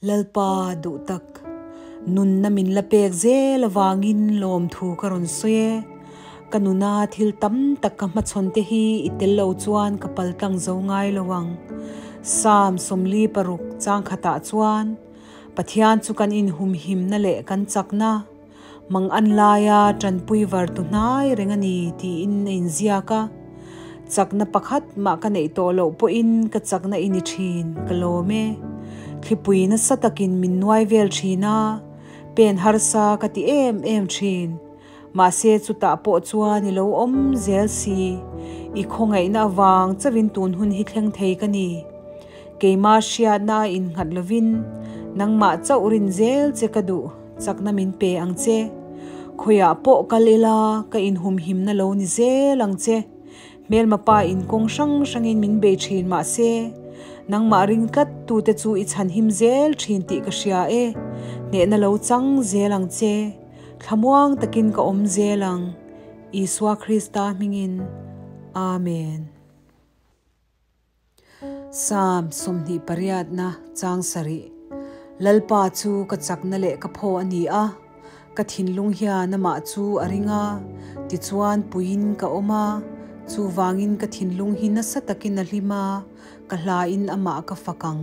Lalpa duhtak, nunna min la pek zel avangin lawmthu ka rawn sawi e. Ka nuna thil tam tak ka hmachhawn te hi i tel lo chuan ka paltlang zo ngai lo ang. Psalm 46 chang khatah chuan, Pathian chu kan inhumhimna leh kan chakna, mang an laia tanpui var tu hnai reng a ni tiin a inziak a. Chakna pakhat mah ka neih tawh loh pawhin ka chakna i ni thin, ka lawm e. Thlipui nasa takin min nuai vel thin a, pen harsa ka ti em em thin. Mahse chutah pawh chuan i lo awm zel si, i khawngaihna avang chauhin tun hun hi thleng thei ka ni. Keimah hriatna a innghat lovin nangmah chauh rin zel che ka duh, chakna min pe ang che. Khawiah pawh kal ila ka inhumhimna lo ni zel ang che. Hmelma pa in kawng hrang hrangin min bei thin mahse, nangmah ring tlat tute chu i chhanhim zel thin tih ka hria e, hnehna lo chang zel ang che. Thlamuang takin ka awm zel ang, Isua Krista hmingin. Amen. Psalm 28 na chang sarih. Lalpa chu ka chakna leh ka phaw a ni a, ka thinlung hian amah chu a ring a, tichuan puiin ka awm a, chuvangin ka thinlung hi nasa takin a hlim a, ka hlain amah ka fak ang.